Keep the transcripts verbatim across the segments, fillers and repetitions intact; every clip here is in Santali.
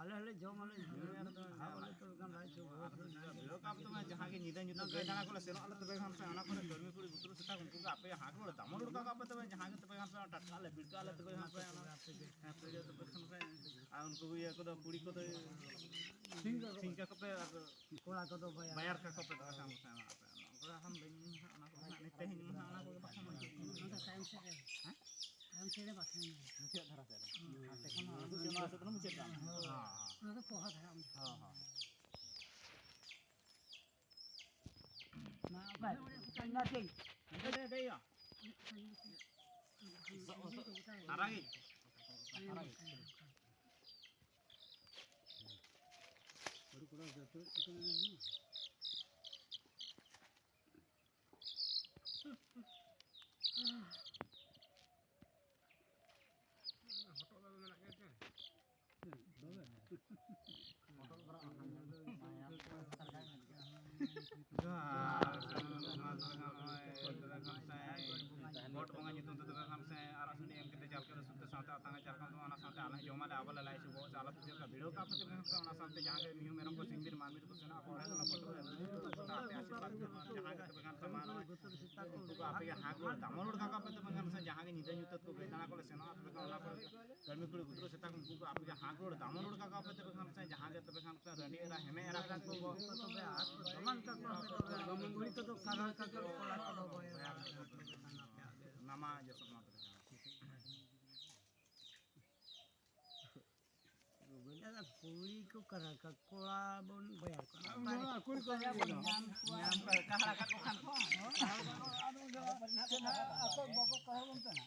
ᱟᱞᱮ ᱦᱚᱸᱞᱮ ᱡᱚᱢ ᱟᱞᱮ ᱧᱩᱭᱟ, ᱟᱫᱚ ᱦᱟᱸᱜ ᱵᱚᱞᱮ ᱛᱚ ᱜᱟᱱ ᱨᱟᱡᱽ ᱦᱚᱸ ᱵᱚᱦᱚᱛ ᱵᱷᱤᱲ ᱠᱟᱜ ᱯᱮ ᱛᱚᱵᱮ ᱡᱟᱦᱟᱸ ᱜᱮ ᱧᱤᱫᱟᱹ ᱧᱩᱛᱟᱹ ᱜᱟᱹᱭ ᱰᱟᱝᱨᱟ ᱠᱚᱞᱮ ᱥᱮᱱᱚᱜ ᱟᱞᱮ ᱛᱚᱵᱮ ᱠᱷᱟᱱ ᱥᱮ ᱚᱱᱟ ᱠᱚᱨᱮ ᱠᱟᱹᱲᱢᱤ ᱠᱩᱲᱤ ᱜᱩᱛᱨᱩ ᱥᱮᱛᱟ ᱩᱱᱠᱩ ᱜᱮ ᱟᱯᱮ ᱦᱟᱸᱜ ᱠᱚ ᱫᱟᱢᱚ ᱨᱩᱣᱟᱹᱲ ᱠᱟᱜ ᱯᱮ ᱛᱚᱵᱮ ᱡᱟᱦᱟᱸ ᱜᱮ ᱛᱚᱵᱮ ᱠᱷᱟᱱ ᱥᱮ ᱴᱟᱴᱠᱟ ᱞᱮ ᱵᱤᱲᱠᱟᱹ ᱟᱞᱮ ᱛᱚᱵᱮ ᱠᱷᱟᱱ ᱥᱮ ᱚᱱᱟ ᱦᱮᱸ ᱛᱚᱵᱮ ᱛᱚᱵᱮ ᱠᱷᱟᱱ ᱥᱮ ᱟᱨ ᱩᱱᱠᱩ ᱤᱭᱟᱹ ᱠᱚᱫᱚ ᱠᱩᱲᱤ ᱠᱚᱫᱚ ᱥᱤᱝ ᱠᱟᱠᱚ ᱯᱮ ᱟᱨ ᱠᱚᱲᱟ ᱠᱚᱫᱚ ᱵᱟᱭᱟᱨ ᱵᱟᱭᱟᱨ ᱠᱟᱠᱚ ᱯᱮ ᱛᱚᱵᱮ ᱠᱷᱟᱱ ᱥᱮ ᱚᱱᱟ ᱠᱚᱨᱮ ᱦᱟᱸᱜ ᱵᱟᱹᱧ ᱚᱱᱟ ᱠᱚᱨᱮ ᱦᱟᱸᱜ ᱛᱮᱦᱮᱧ ᱢᱟ ᱦᱟᱸᱜ ᱚᱱᱟ ᱠᱚᱜᱮ ᱵᱟᱠᱚ ᱢᱚᱡᱽ ᱚᱱᱟ ᱫᱚ ᱛᱟᱭᱚᱢ ᱥᱮᱫ ᱨᱮ ᱦᱮᱸ? ᱛᱟᱭᱚᱢ ᱥᱮᱫ ᱨᱮ ᱵᱟᱠᱷᱟᱱ ᱢᱩᱪᱟᱹᱫ ᱫᱷᱟᱨᱟ ᱥᱮᱫ ᱨᱮ᱾ ᱦᱮᱸ᱾ ᱟᱨ ᱛᱮᱠᱷᱚᱱ ᱦᱚᱸ ᱟᱨᱦᱚᱸ ᱢᱩᱪᱟᱹᱫ ᱫᱷᱟᱨᱟ ᱥᱮᱫ ᱫᱚ ᱢᱩᱪᱟᱹᱫ ᱫᱷᱟᱨᱟ᱾ ᱦᱮᱸ, ᱦᱮᱸ᱾ ᱚᱱᱟ ᱫᱚ ᱯᱚᱦᱟ ᱫᱷᱟᱨᱟ ᱚᱸᱰᱮ᱾ ᱦᱮᱸ, ᱦᱮᱸ᱾ ᱢᱟ ᱚᱠᱟ ᱨᱮ? ᱚᱱᱟ ᱴᱷᱮᱱ᱾ ᱚᱸᱰᱮ ᱫᱚ ᱫᱮᱭᱟ᱾ ᱟᱨᱟᱜᱤᱡ᱾ ᱟᱨᱟᱜᱤᱡ᱾ ᱦᱚᱴᱚᱜ ᱫᱚ ᱢᱮᱱᱟᱜ ᱜᱮᱭᱟ ᱪᱮ? ᱡᱚᱦᱟᱨ᱾ ᱜᱚᱴ ᱵᱚᱸᱜᱟ ᱧᱩᱛᱩᱢ ᱛᱮ ᱛᱚᱵᱮ ᱠᱷᱟᱱ ᱥᱮ ᱜᱚᱴ ᱵᱚᱸᱜᱟ ᱧᱩᱛᱩᱢ ᱛᱮ ᱛᱚᱵᱮ ᱠᱷᱟᱱ ᱥᱮ ᱟᱨᱟᱜ ᱥᱩᱱᱤ ᱮᱢ ᱠᱟᱛᱮ ᱡᱟᱞ ᱠᱚᱨᱮ ᱥᱩᱠᱛᱮ ᱥᱟᱶᱛᱮ ᱟᱛᱟᱝ ᱪᱟᱞ ᱠᱟᱱ ᱛᱟᱵᱚᱱᱟ, ᱚᱱᱟ ᱥᱟᱶᱛᱮ ᱟᱞᱮ ᱦᱚᱸ ᱡᱚᱢᱟᱞᱮ, ᱟᱵᱚ ᱞᱮ ᱞᱟᱡ ᱥᱩᱵᱚᱜ ᱥᱮ ᱟᱞᱚ ᱯᱩᱡᱟᱹ ᱠᱟᱜ ᱵᱷᱤᱲᱟᱹᱣ ᱠᱟᱜ ᱯᱮ ᱛᱚᱵᱮ ᱠᱷᱟᱱ ᱥᱮ ᱚᱱᱟ ᱥᱟᱶᱛᱮ ᱡᱟᱦᱟᱸ ᱜᱮ ᱢᱤᱦᱩ ᱢᱮᱨᱚᱢ ᱠᱚ ᱥᱤᱢ ᱵᱤᱨ ᱢᱟᱹᱱᱢᱤ ᱠᱚ ᱥᱮᱱᱚᱜ ᱟᱠᱚ ᱚᱸᱰᱮ ᱫᱚ ᱚᱱᱟ ᱯᱚᱛᱚᱵ ᱨᱮ ᱟᱯᱮ ᱟᱥᱤᱨᱵᱟᱫᱽ ᱯᱮ ᱡᱟᱦᱟᱸ ᱜᱮ ᱛᱚᱵᱮ ᱠᱷᱟᱱ ᱥᱮ ᱢᱟ ᱱᱚᱜᱼᱚᱭ ᱩᱱᱠᱩ ᱠᱚ ᱟᱯᱮ ᱜᱮ ᱦᱟᱸᱜ ᱨᱩᱣᱟᱹᱲ ᱫᱟᱢᱚ ᱨᱩᱣᱟᱹᱲ ᱠᱟᱜ ᱯᱮ ᱛᱚᱵᱮ ᱠᱷᱟᱱ ᱥᱮ ᱡᱟᱦᱟᱸ ᱜᱮ ᱧᱤᱫᱟᱹ ᱧᱩᱛᱟᱹᱛ ᱠᱚ ᱜᱟᱹᱭ ᱫᱟᱬᱟ ᱠᱚᱞᱮ ᱥᱮᱱᱚᱜᱼᱟ ᱛᱚᱵᱮ ᱠᱷᱟᱱ ᱚᱱᱟ ᱠᱚᱨᱮ ᱠᱟᱹᱢᱤ ᱠᱩᱲᱤ ᱜᱩᱛᱨᱟᱹ ᱥᱮᱛᱟ ᱠᱚ ᱩᱱᱠᱩ ᱠᱚ ᱟᱯᱮ ᱜᱮ ᱦᱟᱸᱜ ᱨᱩᱣᱟᱹᱲ ᱫᱟᱢᱚ ᱨᱩᱣᱟᱹᱲ ᱠᱟᱜ ᱯᱮ ᱛᱚᱵᱮ ᱠᱷᱟᱱ ᱥᱮ ᱡᱟᱦᱟᱸ ᱜᱮ ᱛᱚᱵᱮ ᱠᱷᱟᱱ ᱥᱮ ᱨᱟᱺᱰᱤ ᱮᱨᱟ ᱦᱮᱢᱮ ᱮᱨᱟ ᱠᱚ ᱩᱱᱠᱩ ᱠᱚ ᱛᱚᱵᱮ ᱟᱨ ᱫᱚᱢᱟᱱ ᱠᱟᱠᱚ ᱟᱯᱮ ᱫᱚ ᱠᱩᱲᱤ ᱠᱚᱫᱚ ᱠᱟᱨᱦᱟ ᱠᱟᱠᱚ ᱠᱚᱲᱟ ᱠᱚᱫᱚ ᱵᱚᱭᱦᱟ ᱱᱟᱢᱟ ᱡᱚᱥᱚᱜ ᱢᱟ ᱛᱚᱵᱮ ᱠᱷᱟᱱ᱾ ᱵᱚᱭᱦᱟ ᱠᱩᱲᱤ ᱠᱚ ᱠᱟᱱᱟ ᱠᱚ, ᱠᱚᱲᱟ ᱵᱚᱱ ᱵᱚᱭᱦᱟ ᱠᱚ᱾ ᱠᱩᱲᱤ ᱠᱚ ᱵᱚᱭᱦᱟ ᱵᱚᱱ ᱧᱟᱢ ᱠᱚᱣᱟ᱾ ᱧᱟᱢ ᱠᱚᱣᱟ, ᱠᱟᱦᱲᱟ ᱠᱟᱜ ᱠᱚ ᱠᱷᱟᱱ ᱠᱚ᱾ ᱟᱫᱚ ᱩᱱ ᱡᱚᱠᱷᱚᱱ ᱪᱮᱫ ᱟᱠᱚ ᱵᱟᱠᱚ ᱠᱟᱦᱲᱟ ᱵᱚᱱ ᱠᱟᱱᱟ᱾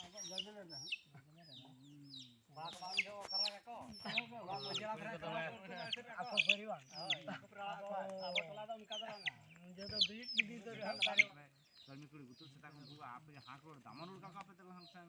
ᱟᱵᱚ ᱡᱟᱹᱢᱤ ᱨᱮ ᱦᱟᱸᱜ᱾ ᱠᱚᱲᱟ ᱠᱚ ᱵᱟᱝ ᱡᱚ ᱠᱟᱦᱲᱟ ᱠᱟᱜ ᱠᱚ᱾ ᱟᱠᱚ ᱯᱟᱹᱨᱤ ᱵᱟᱝ᱾ ᱦᱳᱭ, ᱟᱠᱚ ᱯᱟᱹᱨᱤ ᱵᱟᱝ᱾ ᱟᱵᱚ, ᱟᱵᱚ ᱴᱚᱞᱟ ᱫᱚ ᱚᱱᱠᱟ ᱫᱚ ᱵᱟᱝᱟ᱾ ᱡᱚᱛᱚ ᱵᱤᱨᱤᱫ ᱜᱤᱫᱤ ᱫᱚ ᱨᱮᱦᱚᱸ ᱠᱟᱹᱢᱤ ᱠᱩᱲᱤ ᱜᱩᱛᱩ ᱥᱮᱛᱟ ᱠᱚ ᱩᱱᱠᱩ ᱟᱯᱮ ᱦᱟᱸᱠ ᱨᱚᱲ ᱫᱟᱢᱟ ᱨᱚᱲ ᱠᱟᱜ ᱠᱚ ᱟᱯᱮ ᱛᱮ ᱵᱟᱝ ᱠᱷᱟᱱ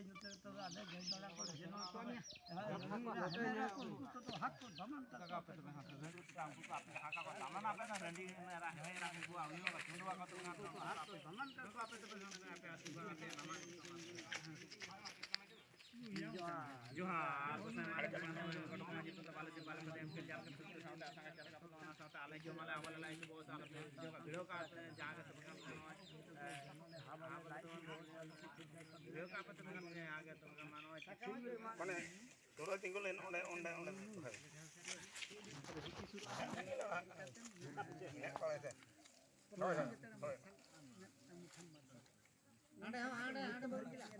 ᱧᱩᱛᱮ ᱛᱚᱵᱮ ᱟᱞᱮ ᱜᱟᱹᱭ ᱰᱟᱝᱨᱟ ᱠᱚ ᱡᱮᱱᱚ ᱠᱚ ᱢᱮᱨᱟ ᱠᱚ ᱩᱱᱠᱩ ᱠᱚᱫᱚ ᱦᱟᱠ ᱠᱚ ᱫᱟᱢᱟᱱ ᱛᱟᱠᱚ᱾ ᱡᱚᱦᱟᱨ᱾ ᱡᱚᱦᱟᱨ᱾ ᱚᱱᱟ ᱥᱟᱶᱛᱮ ᱟᱞᱮ ᱡᱚᱢᱟᱞᱮ, ᱟᱵᱚ ᱞᱮ ᱞᱟᱭᱤᱴ ᱵᱚᱥ, ᱟᱞᱮ ᱵᱷᱤᱲᱟᱹᱣ ᱠᱟᱜ ᱯᱮ, ᱡᱟᱦᱟᱸ ᱜᱮ ᱛᱚᱵᱮ ᱠᱷᱟᱱ ᱱᱚᱜᱼᱚᱭ, ᱵᱷᱤᱲᱟᱹᱣ ᱠᱟᱜ ᱯᱮ ᱛᱚᱵᱮ ᱠᱷᱟᱱ ᱡᱟᱦᱟᱸ ᱜᱮ ᱛᱚᱵᱮ ᱠᱷᱟᱱ ᱢᱟ ᱱᱚᱜᱼᱚᱭ ᱢᱟᱱᱮ ᱫᱚᱦᱲᱟ ᱛᱤᱸᱜᱩ ᱞᱮᱱ ᱚᱸᱰᱮ, ᱚᱸᱰᱮ, ᱚᱸᱰᱮ ᱫᱚᱦᱚᱭ ᱢᱮ᱾ ᱤᱱᱟᱹᱜ ᱵᱟᱲᱟᱭ ᱛᱮ᱾ ᱦᱳᱭ, ᱦᱳᱭ, ᱦᱳᱭ᱾ ᱦᱟᱸᱰᱮ ᱦᱚᱸ, ᱦᱟᱸᱰᱮ, ᱦᱟᱸᱰᱮ ᱵᱟᱹᱨᱩ ᱪᱮᱫᱟᱜ?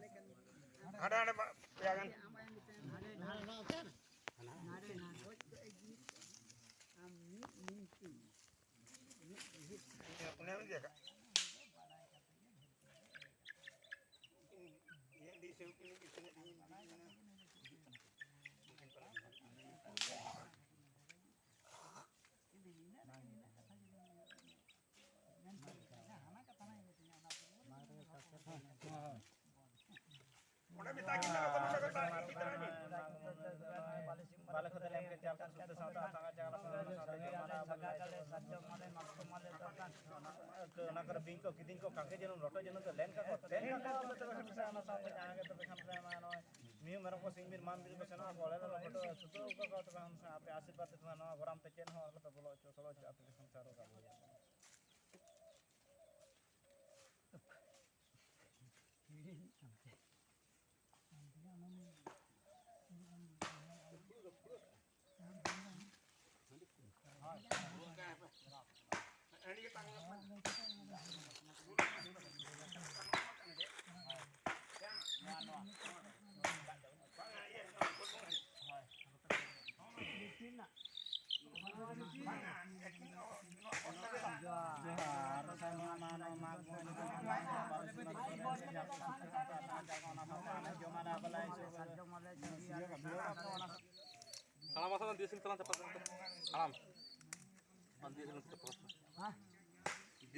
ᱦᱟᱸᱰᱮ, ᱦᱟᱸᱰᱮ ᱢᱟ ᱯᱮᱭᱟ ᱜᱟᱱ᱾ ᱦᱟᱸᱰᱮ, ᱦᱟᱸᱰᱮ, ᱦᱟᱸᱰᱮ᱾ ᱟᱢ ᱢᱤᱫ ᱢᱤᱱᱴᱤ᱾ ᱢᱤᱫ ᱢᱤᱱᱤᱴ᱾ ᱚᱱᱮ ᱩᱱᱤ ᱡᱟᱭᱜᱟ᱾ ᱤᱭᱟᱹ ᱤᱫᱤ ᱥᱮ ᱩᱱᱠᱤᱱ ᱜᱮ ᱛᱤᱱᱟᱹᱜ ᱫᱤᱱ ᱵᱤᱱ ᱢᱮᱱᱟ? ᱚᱸᱰᱮ ᱢᱮᱛᱟ ᱠᱤᱱ ᱠᱟᱱᱟ ᱠᱚ, ᱱᱚᱰᱮ ᱠᱚ ᱥᱟᱵ ᱤᱫᱤ ᱛᱟᱨᱟ ᱠᱤᱱ᱾ ᱵᱟᱞᱮ ᱠᱷᱚᱫᱮ ᱞᱮᱱ ᱜᱮ ᱪᱟᱞ ᱠᱟᱱ ᱥᱩᱫᱽᱫᱷᱟᱹ ᱥᱟᱶᱛᱟ ᱟᱛᱟᱝ ᱪᱟᱞ ᱠᱟᱱ ᱥᱟᱶᱛᱟ ᱡᱚᱢᱟᱱᱟ ᱵᱟᱞᱮ ᱥᱟᱨᱡᱚᱢ ᱢᱟᱞᱮ ᱢᱟᱛᱠᱚᱢ ᱢᱟᱞᱮ ᱫᱚᱨᱠᱟᱨ᱾ ᱚᱱᱟ ᱠᱚᱨᱮ ᱵᱤᱧ ᱠᱚ ᱠᱤᱫᱤᱧ ᱠᱚ ᱠᱟᱠᱮ ᱡᱟᱹᱱᱩᱢ ᱞᱚᱴᱚ ᱡᱟᱹᱱᱩᱢ ᱫᱚ ᱞᱮᱱ ᱠᱟᱠᱚ ᱛᱮᱱ ᱠᱟᱠᱚ ᱵᱚᱞᱮ ᱛᱚᱵᱮ ᱠᱷᱟᱱ ᱥᱮ ᱚᱱᱟ ᱥᱟᱶᱛᱮ ᱡᱟᱦᱟᱸ ᱜᱮ ᱛᱚᱵᱮ ᱠᱷᱟᱱ ᱥᱮ ᱚᱱᱟ ᱱᱚᱜᱼᱚᱭ ᱢᱤᱦᱩ ᱢᱮᱨᱚᱢ ᱠᱚ ᱥᱤᱢ ᱵᱤᱨ ᱢᱟᱱ ᱵᱤᱨ ᱠᱚ ᱥᱮᱱᱚᱜᱼᱟ ᱠᱚ ᱚᱸᱰᱮ ᱫᱚ ᱞᱚᱴᱚ ᱥᱩᱫᱷᱟᱹ ᱠᱚ ᱛᱚᱵᱮ ᱠᱷᱟᱱ ᱥᱮ ᱟᱯᱮ ᱟᱥᱤᱨᱵᱟᱫᱽ ᱛᱮ ᱛᱚᱵᱮ ᱱᱚᱣᱟ ᱜᱚᱨᱟᱢ ᱛᱮ ᱪᱮᱫ ᱦᱚᱸ ᱟᱞᱚ ᱯᱮ ᱵᱚᱞᱚ ᱦᱚᱪᱚ ᱥᱚᱲᱚ ᱦᱚᱪᱚ ᱟᱯᱮ ᱠᱷᱟᱱ ᱥᱮ ᱟᱨᱚ ᱜᱟᱱᱚᱜᱼᱟ᱾ ᱡᱚᱦᱟᱨ, ᱥᱟᱨᱱᱟ ᱢᱟ ᱱᱚᱣᱟ ᱢᱟᱜᱽ ᱵᱚᱸᱜᱟ ᱧᱩᱛᱩᱢ ᱛᱮ ᱡᱚᱢᱟᱜ ᱟᱵᱟᱞᱟ ᱤᱥᱚᱨ ᱠᱚ ᱦᱟᱲᱟᱢ ᱟᱥᱟ ᱫᱤᱭᱟᱹ ᱥᱤᱢ ᱛᱟᱞᱟᱝ ᱪᱟᱯᱟ ᱛᱟᱞᱟᱝ ᱛᱟᱞᱟᱝ᱾ ᱦᱟᱲᱟᱢ᱾ ᱵᱟᱝ ᱫᱤᱭᱟᱹ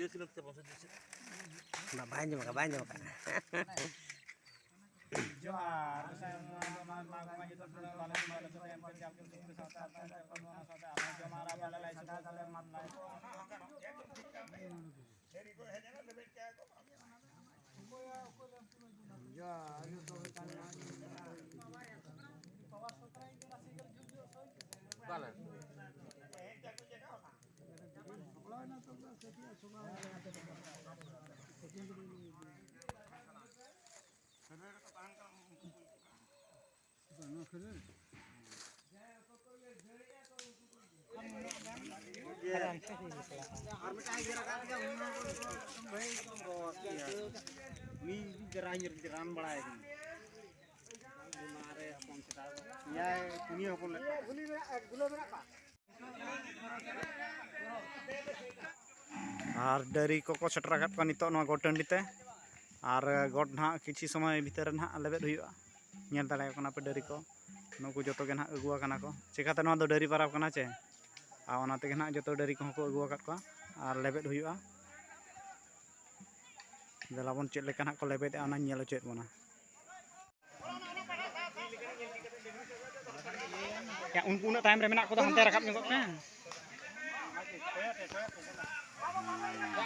ᱥᱤᱢ ᱛᱟᱞᱟᱝ ᱪᱟᱯᱟ ᱥᱮ ᱫᱤᱭᱟᱹ ᱥᱤᱢ᱾ ᱵᱟ-, ᱵᱟᱭ ᱟᱸᱡᱚᱢ ᱟᱠᱟᱫ, ᱵᱟᱭ ᱟᱸᱡᱚᱢ ᱟᱠᱟᱫ᱾ ᱡᱚᱦᱟᱨ᱾ ᱜᱚᱸᱥᱟᱭ ᱱᱚᱣᱟ ᱫᱚ ᱢᱟᱜᱽ ᱵᱚᱸᱜᱟ ᱧᱩᱛᱩᱢ ᱛᱮ ᱵᱟᱞᱮ ᱵᱚᱸᱜᱟ ᱞᱮ ᱥᱚᱫᱚᱭ ᱮᱢ ᱠᱚ ᱪᱟᱞ ᱠᱚ ᱥᱩᱠ ᱛᱮ ᱥᱟᱶᱛᱮ ᱟᱨ ᱥᱟᱶᱛᱮ ᱟᱨᱦᱚᱸ ᱡᱚᱢᱟᱜ ᱟᱨ ᱵᱟᱞᱮ ᱞᱟᱭ ᱥᱚᱫᱚᱭ ᱛᱟᱞᱮ ᱢᱟ ᱞᱟᱭ᱾ ᱟᱨ ᱢᱤᱫᱴᱟᱝ ᱜᱮ ᱨᱟᱠᱟᱵ ᱜᱮᱭᱟ, ᱩᱱᱤ ᱦᱚᱸ ᱵᱷᱟᱹᱜᱤ ᱠᱚ ᱨᱚᱦᱚᱭ ᱜᱮᱭᱟ᱾ ᱩᱱᱤ ᱨᱟᱱ, ᱨᱟᱱ ᱵᱟᱲᱟᱭ ᱠᱟᱱᱟ᱾ ᱚᱱᱟᱨᱮ ᱦᱚᱯᱚᱱ ᱥᱮᱛᱟ ᱮᱭᱟᱭ, ᱯᱩᱱᱭᱟᱹ ᱦᱚᱯᱚᱱ ᱞᱮᱫ ᱠᱚᱣᱟ᱾ ᱟᱨ ᱰᱟᱹᱨᱤ ᱠᱚᱠᱚ ᱥᱮᱴᱮᱨ ᱟᱠᱟᱫ ᱠᱚᱣᱟ ᱱᱤᱛᱚᱜ ᱱᱚᱣᱟ ᱜᱚᱴ ᱴᱟᱺᱰᱤ ᱛᱮ᱾ ᱟᱨ ᱜᱚᱴ ᱱᱟᱦᱟᱜ ᱠᱤᱪᱷᱤ ᱥᱚᱢᱚᱭ ᱵᱷᱤᱛᱟᱹᱨ ᱨᱮ ᱱᱟᱦᱟᱜ ᱞᱮᱵᱮᱫ ᱦᱩᱭᱩᱜᱼᱟ᱾ ᱧᱮᱞ ᱫᱟᱲᱮᱭᱟᱠᱚ ᱠᱟᱱᱟ ᱯᱮ ᱰᱟᱹᱨᱤ ᱠᱚ, ᱱᱩᱠᱩ ᱡᱚᱛᱚ ᱜᱮ ᱱᱟᱦᱟᱜ ᱟᱹᱜᱩ ᱟᱠᱟᱱᱟ ᱠᱚ᱾ ᱪᱤᱠᱟᱹᱛᱮ ᱱᱚᱣᱟ ᱫᱚ ᱰᱟᱹᱨᱤ ᱯᱟᱨᱟᱵᱽ ᱠᱟᱱᱟ ᱪᱮ, ᱟᱨ ᱚᱱᱟ ᱛᱮᱜᱮ ᱱᱟᱦᱟᱜ ᱡᱚᱛᱚ ᱰᱟᱹᱨᱤ ᱠᱚᱦᱚᱸ ᱠᱚ ᱟᱹᱜᱩ ᱟᱠᱟᱫ ᱠᱚᱣᱟ ᱟᱨ ᱞᱮᱵᱮᱫ ᱦᱩᱭᱩᱜᱼᱟ᱾ ᱫᱮᱞᱟ ᱵᱚᱱ ᱪᱮᱫ ᱞᱮᱠᱟ ᱱᱟᱦᱟᱜ ᱠᱚ ᱞᱮᱵᱮᱫᱮᱜᱼᱟ, ᱚᱱᱟᱧ ᱧᱮᱞ ᱦᱚᱪᱚᱭᱮᱫ ᱵᱚᱱᱟ᱾ ᱭᱟ, ᱩᱱᱠᱩ ᱩᱱᱟᱹᱜ ᱛᱟᱭᱚᱢ ᱨᱮ ᱢᱮᱱᱟᱜ ᱠᱚᱫᱚ, ᱦᱟᱱᱛᱮ ᱨᱟᱠᱟᱵ ᱧᱚᱜᱚᱜ ᱯᱮ᱾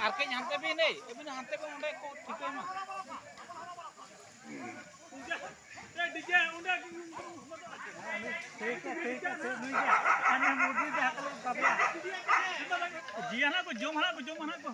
ᱟᱨ ᱠᱟᱹᱡ ᱦᱟᱱᱛᱮ ᱵᱤᱱ, ᱮᱭ, ᱟᱹᱵᱤᱱ ᱦᱟᱱᱛᱮ ᱵᱤᱱ, ᱚᱸᱰᱮ ᱠᱚ ᱴᱷᱤᱠᱟᱹᱭ ᱢᱟ᱾ ᱴᱷᱤᱠ ᱜᱮᱭᱟ, ᱴᱷᱤᱠ ᱜᱮᱭᱟ, ᱴᱷᱤᱠ ᱜᱮᱭᱟ, ᱴᱷᱤᱠ ᱜᱮᱭᱟ᱾ ᱦᱟᱱᱮ ᱢᱩᱨᱜᱤ ᱡᱟᱦᱟᱸ ᱠᱚ ᱞᱮ ᱵᱟᱯᱞᱟ᱾ ᱡᱤᱭᱟ ᱱᱟᱜ ᱠᱚ ᱡᱚᱢ, ᱱᱟᱜ ᱠᱚ ᱡᱚᱢ, ᱱᱟᱜ ᱠᱚ᱾